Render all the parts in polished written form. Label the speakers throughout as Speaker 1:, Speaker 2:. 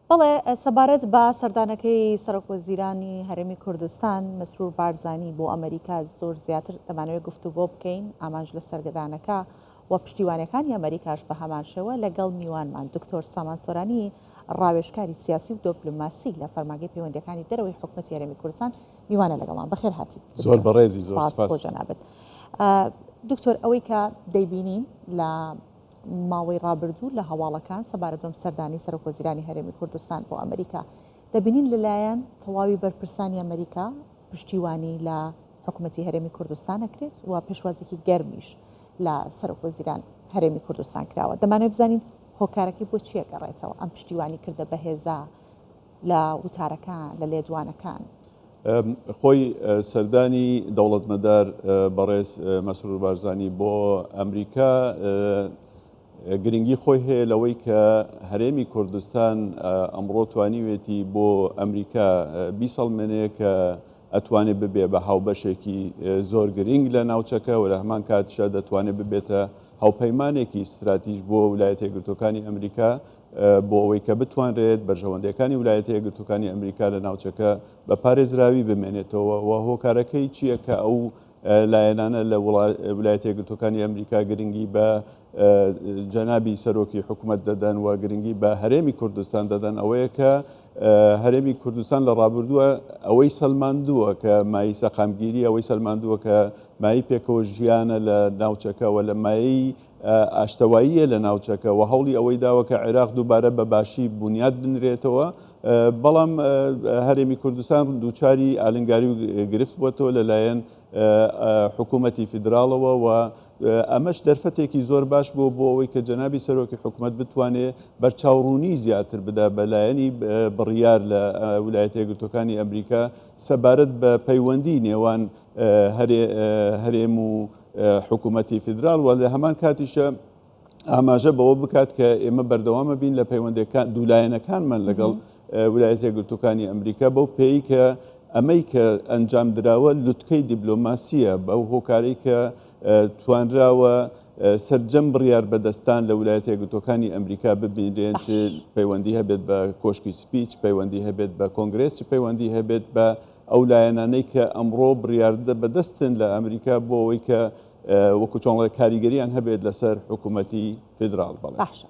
Speaker 1: بەڵێ، سەبارەت بە سەردانەکەی سەرۆکوەزیرانی هەرێمی کوردستان مەسرور بارزانی بۆ ئەمریکا زۆر زیاتر دەمانەوێت گفتوگۆ بکەین، ئامانج لە سەردانەکە و پشتیوانیەکانی ئەمریکاش بە هەمان شێوە لەگەڵ میوانمان دکتۆر سامان سۆرانی ڕاوێژکاری سیاسی و دۆپلۆماسی لە فەرمانگەی پەیوەندیەکانی دەرەوەی حکومەتی هەرێمی کوردستان میوانە لەگەڵمان. بەخێر هاتیت
Speaker 2: زۆر بەڕێزی زۆر
Speaker 1: سپاس بۆ جەنابت. دکتۆر ئەوەی کە دەیبینین لە ماوەی ڕابردوو لە هەواڵەکان سەبارەت بەم سەردانی سەرۆکوەزیرانی هەرێمی کوردستان بۆ ئەمریکا دەبینین لەلایەن تەواوی بەرپرسانی ئەمریکا پشتیوانی لە حکوومەتی هەرێمی کوردستان ئەکرێت و پێشوازێکی گەرمیش لە سەرۆکوەزیران هەرێمی کوردستان کراوە. دەمانەوێت بزانین هۆکارەکەی بۆ چییە گەڕێتەوە ئەم پشتیوانی کردە بەهێزە لە وتارەکان، لە لێدوانەکان؟
Speaker 2: خۆی سەردانی دەوڵەتمەدار بەڕێز مەسرور بارزانی بۆ ئەمریکا گرنگی خۆی هەیە لەوەی کە هەرێمی کوردستان ئەمڕۆ توانیوێتی بۆ ئەمریکا بیسەڵمێنێ کە ئەتوانێت ببێ بە هاوبەشێکی زۆر گرنگ لە ناوچەکە و لە هەمان کاتیشا دەتوانێت ببێتە هاوپەیمانێکی ستراتیژ بۆ ولایەتە یەکگرتووەکانی ئەمریکا بۆ ئەوەی کە بتوانرێت بەرژەوەندیەکانی ولایەتە یەکگرتووەکانی ئەمریکا لە ناوچەکە بە پارێزراوی بمێنێتەوە و هۆکارەکەی چییە کە ئەو لایەنانە لە ولایەتە یەکگرتووەکانی ئەمریکا گرنگی بە جەنابی سەرۆکی حکوومەت دەدەن و گرنگی بە هەرێمی کوردستان دەدەن ئەوەیە کە هەرێمی کوردستان لە ڕابردووە ئەوەی سەلماندووە کە مای سەقامگیری ئەوەی سەلماندووە کە مای پێکەوە ژیانە لە ناوچەکەەوە لە مایەی ئاشتەواییە لە ناوچەکە و هەوڵی ئەوەی داوە کە عێراق دووبارە بە باشی بونیاد بنرێتەوە، بەڵام هەرێمی کوردستان دووچاری ئالنگاری و گرفت بووەتەوە لەلایەن حکوومەتی فیدراڵەوە و ئەمەش دەرفەتێکی زۆر باش بووە بۆ ئەوەی کە جەنابی سەرۆکی حکوومەت بتوانێ بەرچاوڕوونی زیاتر بدا بە لایەنی بڕیار لە ولایەتە یەکگرتووەکانی ئەمریکا سەبارەت بە پەیوەندی نێوان هەرێم و حکوومەتی فیدراڵ و لە هەمان کاتیشە ئاماژە بەوە بکات کە ئێمە بەردەوامە بین لە پەیوەندەکان دوولایەنەکانمان لەگەڵ ولایەتە یەکگرتووەکانی ئەمریکا بەو پێی کە ئەمەی کە ئەنجام دراوە لوتکەی دیبلۆماسیە بەو هۆکارەی کە توانراوە سەرجەم بڕیار بەدەستان لە ولایەتە یەکگرتووەکانی ئەمریکا ببینرێن چ پەیوەندی هەبێت بە کۆشکی سپی چ پەیوەندی هەبێت بە کۆنگرێس چ پەیوەندی هەبێت بە ئەو لایەنانەی کە ئەمڕۆ بڕیاردە بەدەستن لە ئەمریکا بۆ ئەوەی کە وەکو چۆن کاریگەریان هەبێت لەسەر حکوومەتی فیدراڵ. بەڵێ.
Speaker 1: باشە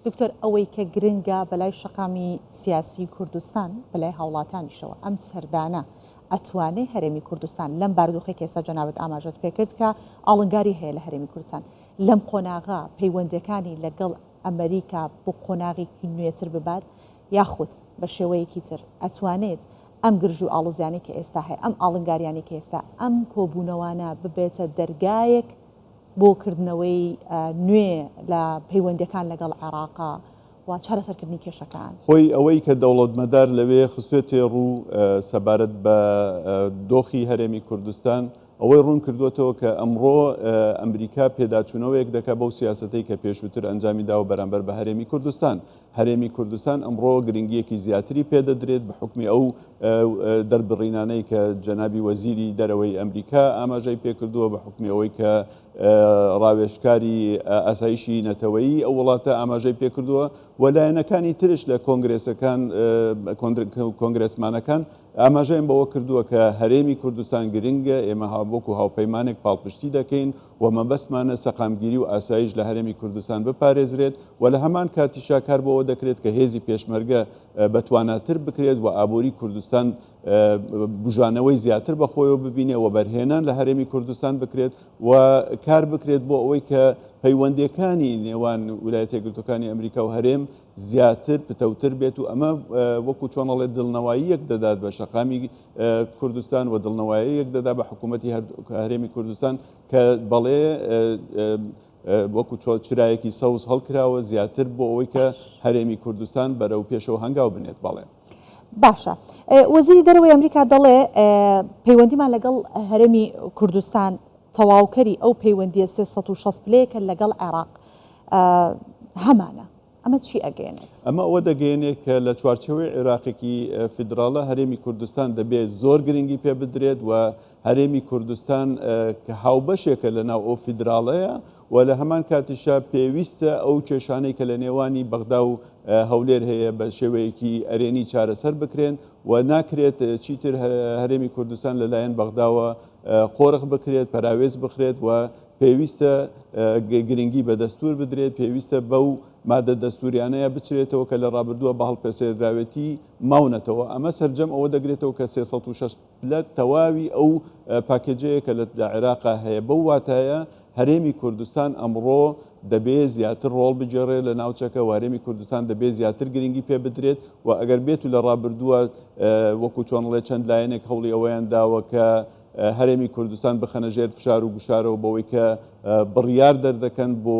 Speaker 1: دکتۆر ئەوەی کە گرنگە بەلای شەقامی سیاسی کوردستان بەلای هاوڵاتانیشەوە ئەم سەردانە ئەتوانێ هەرێمی کوردستان لەم بارودۆخەی کە ئێستا جەنابت ئاماژەت پێکرد کە ئاڵنگاری هەیە لە هەرێمی کوردستان لەم قۆناغە پەیوەندیەکانی لەگەڵ ئەمریکا بۆ قۆناغێکی نوێتر ببات یاخود بە شێوەیەکی تر ئەتوانێت ئەم گرژی و ئاڵۆزیانەی کە ئێستا هەیە، ئەم ئاڵنگاریانەی کە ئێستا، ئەم کۆبوونەوانە ببێتە دەرگایەک بۆ کردنەوەی نوێ لە پەیوەندیەکان لەگەڵ عێراقا و چارەسەرکردنی کێشەکان.
Speaker 2: خۆی ئەوەی کە دەوڵەتمەدار لەوێ خستوێتێ ڕوو سەبارەت بە دۆخی هەرێمی کوردستان، ئەوەی ڕوون کردووەتەوە کە ئەمڕۆ ئەمریکا پێداچوونەوەیەک دەکات بەو سیاسەتەی کە پێشووتر ئەنجامی داوە بەرامبەر بە هەرێمی کوردستان. هەرێمی کوردستان ئەمڕۆ گرنگییەکی زیاتری پێدەدرێت بە حوکمی ئەو دەربڕینانەی کە جەنابی وەزیری دەرەوەی ئەمریکا ئاماژەی پێکردووە، بە حوکمی ئەوەی کە ڕاوێژکاری ئاسایشی نەتەوەیی ئەو وڵاتە ئاماژەی پێکردووە و لایەنەکانی ترش لە کۆنگرێسەکان کۆنگرێسمانەکان ئاماژەیان بەوە کردووە کە هەرێمی کوردستان گرنگە، ئێمە وەکو هاوپەیمانێک پاڵپشتی دەکەین و مەبەستمانە سەقامگیری و ئاسایش لە هەرێمی کوردستان بپارێزرێت و لە هەمان کاتیشا کار بۆ ئەوە دەکرێت کە هێزی پێشمەرگە بەتواناتر بکرێت و ئابووری کوردستان بوژانەوەی زیاتر بە خۆیەوە ببینێ و وەبەرهێنان لە هەرێمی کوردستان بکرێت و کار بکرێت بۆ ئەوەی کە پەیوەندییەکانی نێوان ویلایەتە یەکگرتووەکانی ئەمریکا و هەرێم زیاتر پتەوتر بێت و ئەمە وەکو چۆن ئەڵێت دڵنەواییەک دەدات بە شەقامی کوردستان و دڵنەواییەک دەدا بە حکوومەتی هەرێمی کوردستان کە بەڵێ وەکو چۆن چرایەکی سەوز هەڵکراوە زیاتر بۆ ئەوەی کە هەرێمی کوردستان بەرەو پێشەوە هەنگاو بنێت بەڵێ.
Speaker 1: باشە وەزیری دەرەوەی ئەمریکا دەڵێ پەیوەندیمان لەگەڵ هەرێمی کوردستان تەواوکەری ئەو پەیوەندیە 360 پلەیەکە لەگەڵ عێراق هەمانە. ئەمە چی ئەگەیەنێت؟
Speaker 2: ئەمە ئەوە دەگەیەنێت کە لە چوارچێوەی عێراقێکی فیدراڵە هەرێمی کوردستان دەبێت زۆر گرنگی پێ بدرێت و هەرێمی کوردستان کە هاوبەشێکە لە ناو ئەو فیدراڵەیە و لە هەمان کاتیشا پێویستە ئەو کێشانەی کە لە نێوانی بەغدا و هەولێر هەیە بە شێوەیەکی ئەرێنی چارەسەر بکرێن و ناکرێت چیتر هەرێمی کوردستان لەلایەن بەغداوە قۆرخ بکرێت، پەراوێز بخرێت و پێویستە گرنگی بە دەستوور بدرێت، پێویستە بەو مادە دەستووریانەیە بچرێتەوە کە لە ڕابردووە بە هەڵپەسێردراوێتی ماونەتەوە. ئەمە سەرجەم ئەوە دەگرێتەوە کە 306 پلە تەواوی ئەو پاکێجەیە کە لە عێراقا هەیە. بەو واتایە هەرێمی کوردستان ئەمڕۆ دەبێ زیاتر ڕۆڵ بگێڕێ لە ناوچەکە و هەرێمی کوردستان دەبێ زیاتر گرنگی پێ بدرێت و ئەگەر بێت و لە ڕابردووە وەکو چۆن ڵێ چەند لایەنێک هەوڵی ئەوەیان داوە کە هەرێمی کوردستان بخەنە ژێر فشار و گوشارەوە بەوەی کە بڕیار دەردەکەن بۆ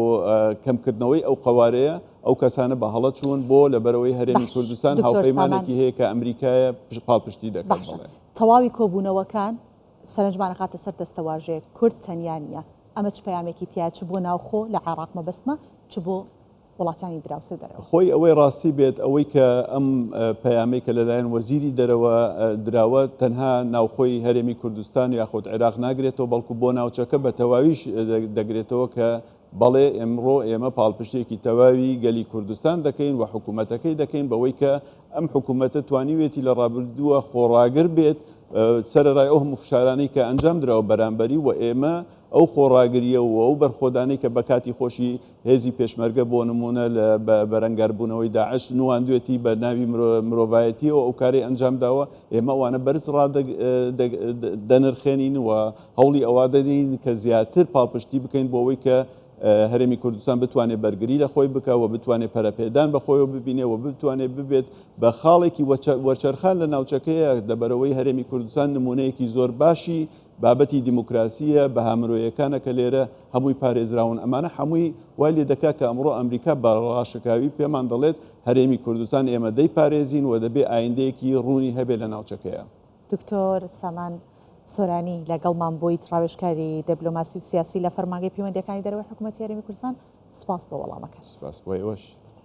Speaker 2: کەمکردنەوەی ئەو قەوارەیە، ئەو کەسانە بە هەڵە چوون بۆ لەبەرئەوەی هەرێمی کوردستان هاوپەیمانێکی هەیە کە ئەمریکایە پاڵپشتی دەکات.
Speaker 1: باشە تەواوی کۆبوونەوەکان سەرنجمان ئەخاتە سەر دەستەواژەیەک، کورد تەنیا نییە، ئەمە چ پەیامێکی تیایە چ بۆ ناوخۆ لە عێراق مەبەستمە چ بۆ وڵاتانی دراوسێ و دەرەوە؟
Speaker 2: خۆی ئەوەی ڕاستی بێت ئەوەی کە ئەم پەیامەی کە لەلایەن وەزیری دەرەوە دراوە تەنها ناوخۆی هەرێمی کوردستان یاخود عێراق ناگرێتەوە بەڵکو بۆ ناوچەکە بە تەواویش دەگرێتەوە کە بەڵێ ئێمڕۆ ئێمە پاڵپشتێکی تەواوی گەلی کوردستان دەکەین و حکوومەتەکەی دەکەین بەوەی کە ئەم حکوومەتە توانیوێتی لە ڕابردووە خۆڕاگر بێت سەرەڕای ئەو هەموو فشارانەی کە ئەنجام دراوە بەرامبەری و ئێمە ئەو خۆڕاگرییە و ئەو بەرخۆدانەی کە بە کاتی خۆشی هێزی پێشمەرگە بۆ نموونە لە بەرەنگاربوونەوەی داعش نواندوێتی بە ناوی مرۆڤایەتیەوە ئەو کارەی ئەنجام داوە، ئێمە ئەوانە بەرز ڕادەنرخێنین و هەوڵی ئەوە دەدەین کە زیاتر پاڵپشتی بکەین بۆ ئەوەی کە هەرێمی کوردستان بتوانێت بەرگری لە خۆی بکا و بتوانێت پەرەپێدان بە خۆیەوە ببینێ و بتوانێت ببێت بە خاڵێکی وەرچەرخان لە ناوچەکەیە، لەبەرئەوەی هەرێمی کوردستان نموونەیەکی زۆر باشی بابەتی دیموکراسییە، بەها مرۆیەکانە کە لێرە هەمووی پارێزراون، ئەمانە حەمووی وای لێ دەکات کە ئەمڕۆ ئەمریکا بە ڕاشکاوی پێمان دەڵێت هەرێمی کوردستان ئێمە دەیپارێزین و دەبێ ئایندەیەکی ڕوونی هەبێ لە ناوچەکەیا.
Speaker 1: دکتۆر سامان سۆرانی لەگەڵمان بوویت، ڕاوێژکاری دبلۆماسی و سیاسی لە فەرمانگەی پەیوەندییەکانی دەرەوەی حکوومەتی هەرێمی کوردستان، سوپاس بۆ وەڵامەکەت.
Speaker 2: سوپاس بۆ ئێوەش.
Speaker 1: سوپاس.